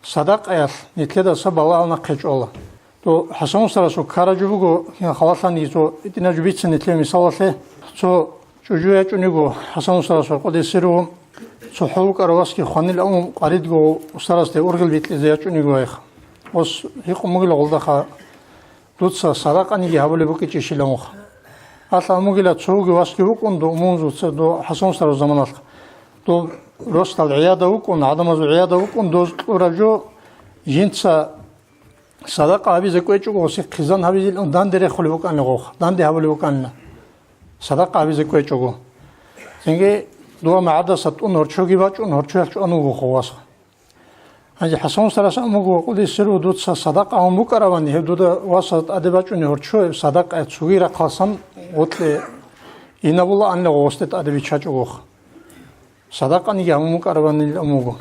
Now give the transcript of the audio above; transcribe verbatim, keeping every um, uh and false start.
Садакъаялъ нилъеда саб балагьал нахъе чӀола. Дов ХӀасан устарасул ккараб жо буго, кин халалъаниги цо гьитӀинаб жо бицин нилъее мисалалъе. Цо чӀужу ячӀун йиго ХӀасан устарасул къудисе сирругьу, цо хӀул вукӀарав васги хванил амун къваридго устарасде ургъел бикьизе ячӀун йиго гьайха. Ос гьикъун бугила гъолдаха, дуца садакъаниги гьабулеб букӀичӀищила муха. Алъ амугила цоги васги вукӀун дов умумузуца дов ХӀасан устарасул заманалъ. Дов росдал гӀияда вукӀун, гӀадамазул гӀияда вукӀун, доз кьураб жо, жинца садакъа гьабизе кӀвечӀого, гъосихъ хъизан гьабизилан данде рехулеб букӀанила гъох, данде гьабулеб букӀанила. Садакъа гьабизе кӀвечӀого. Цинги дова магӀардаса тӀун гьорчоги бачӀун, гьорчоялъ чӀван вуго хъо васха. Гьанже ХӀасан устарас амуго къудисе сирругьу дуца садакъа гьабун букӀаравани, гьеб дуда васас тӀаде бачӀунеб гьорчо, гьеб садакъа цоги рахъалсан гъоркье инабулаанила гъосде тӀаде биччачӀогох. Садакъаниги гьабун букӀараванил амуго.